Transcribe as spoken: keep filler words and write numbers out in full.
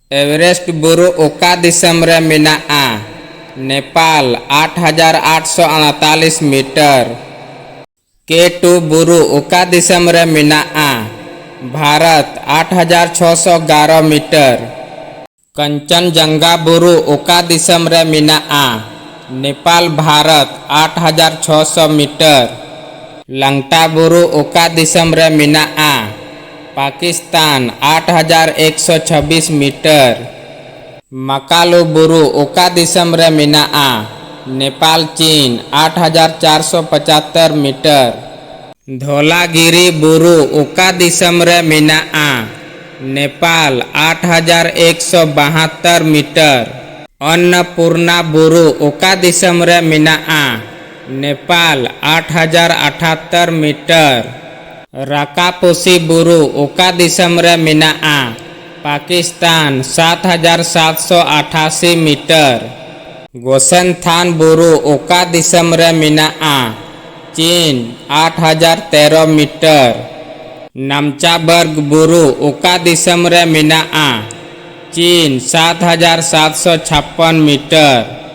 Everest ᱵᱩᱨᱩ ᱚᱠᱟ ᱫᱤᱥᱚᱢ ᱨᱮ ᱢᱮᱱᱟᱜᱼᱟ? ᱱᱮᱯᱟᱞ, ᱟᱴ ᱦᱟᱡᱟᱨ ᱟᱴᱥᱚ ᱩᱱᱛᱟᱞᱤᱥ ᱢᱤᱴᱟᱨ᱾ ᱠᱮ ᱴᱩ ᱵᱩᱨᱩ ᱚᱠᱟ ᱫᱤᱥᱚᱢ ᱨᱮ ᱢᱮᱱᱟᱜᱼᱟ? ᱵᱷᱟᱨᱚᱛ, ᱟᱴ ᱦᱟᱡᱟᱨ ᱪᱷᱚᱥᱚ ᱜᱟᱨᱚ ᱢᱤᱴᱟᱨ᱾ ᱠᱟᱧᱪᱚᱱᱡᱚᱝᱜᱷᱟ ᱵᱩᱨᱩ ᱚᱠᱟ ᱫᱤᱥᱚᱢ ᱨᱮ ᱢᱮᱱᱟᱜᱼᱟ? ᱱᱮᱯᱟᱞ, ᱵᱷᱟᱨᱚᱛ, ᱟᱴ ᱦᱟᱡᱟᱨ ᱪᱷᱚᱥᱚ ᱢᱤᱴᱟᱨ᱾ ᱞᱟᱝᱴᱟ ᱵᱩᱨᱩ ᱚᱠᱟ ᱫᱤᱥᱚᱢ ᱨᱮ ᱢᱮᱱᱟᱜᱼᱟ? ᱯᱟᱠᱤᱥᱛᱟᱱ, ᱟᱴ ᱦᱟᱡᱟᱨ ᱮᱠᱥᱚ ᱪᱷᱟᱵᱵᱤᱥ ᱢᱤᱴᱟᱨ᱾ ᱢᱟᱠᱟᱞᱩ ᱵᱩᱨᱩ ᱚᱠᱟ ᱫᱤᱥᱚᱢ ᱨᱮ ᱢᱮᱱᱟᱜᱼᱟ? ᱱᱮᱯᱟᱞ, ᱪᱤᱱ, ᱟᱴ ᱦᱟᱡᱟᱨ ᱪᱟᱨᱥᱚ ᱯᱚᱪᱟᱛᱛᱚᱨ ᱢᱤᱴᱟᱨ᱾ ᱫᱷᱚᱞᱟᱜᱤᱨᱤ ᱵᱩᱨᱩ ᱚᱠᱟ ᱫᱤᱥᱚᱢ ᱨᱮ ᱢᱮᱱᱟᱜᱼᱟ? ᱱᱮᱯᱟᱞ, ᱟᱴ ᱦᱟᱡᱟᱨ ᱮᱠᱥᱚ ᱵᱟᱦᱟᱛᱛᱚᱨ ᱢᱤᱴᱟᱨ᱾ ᱚᱱᱱᱚᱯᱩᱨᱱᱟ ᱵᱩᱨᱩ ᱚᱠᱟ ᱫᱤᱥᱚᱢ ᱨᱮ ᱢᱮᱱᱟᱜᱼᱟ? ᱱᱮᱯᱟᱞ, ᱟᱴ ᱦᱟᱡᱟᱨ ᱟᱴᱷᱟᱛᱛᱚᱨ ᱢᱤᱴᱟᱨ᱾ ᱨᱟᱠᱟᱯᱩᱥᱤ ᱵᱩᱨᱩ ᱚᱠᱟ ᱫᱤᱥᱚᱢ ᱨᱮ ᱢᱮᱱᱟᱜᱼᱟ? ᱯᱟᱠᱤᱥᱛᱟᱱ, ᱥᱟᱛ ᱦᱟᱡᱟᱨ ᱥᱟᱛᱥᱚ ᱟᱴᱷᱟᱥᱤ ᱢᱤᱴᱟᱨ᱾ ᱜᱳᱥᱮᱱᱛᱷᱟᱱ ᱵᱩᱨᱩ ᱚᱠᱟ ᱫᱤᱥᱚᱢ ᱨᱮ ᱢᱮᱱᱟᱜᱼᱟ? ᱪᱤᱱ, ᱟᱴ ᱦᱟᱡᱟᱨ ᱛᱮᱨᱚ ᱢᱤᱴᱟᱨ᱾ ᱱᱟᱢᱪᱟᱵᱟᱨᱜᱽ ᱵᱩᱨᱩ ᱚᱠᱟ ᱫᱤᱥᱚᱢ ᱨᱮ ᱢᱮᱱᱟᱜᱼᱟ? ᱪᱤᱱ, ᱥᱟᱛ ᱦᱟᱡᱟᱨ ᱥᱟᱛᱥᱚ ᱪᱷᱟᱯᱯᱚᱱ ᱢᱤᱴᱟᱨ᱾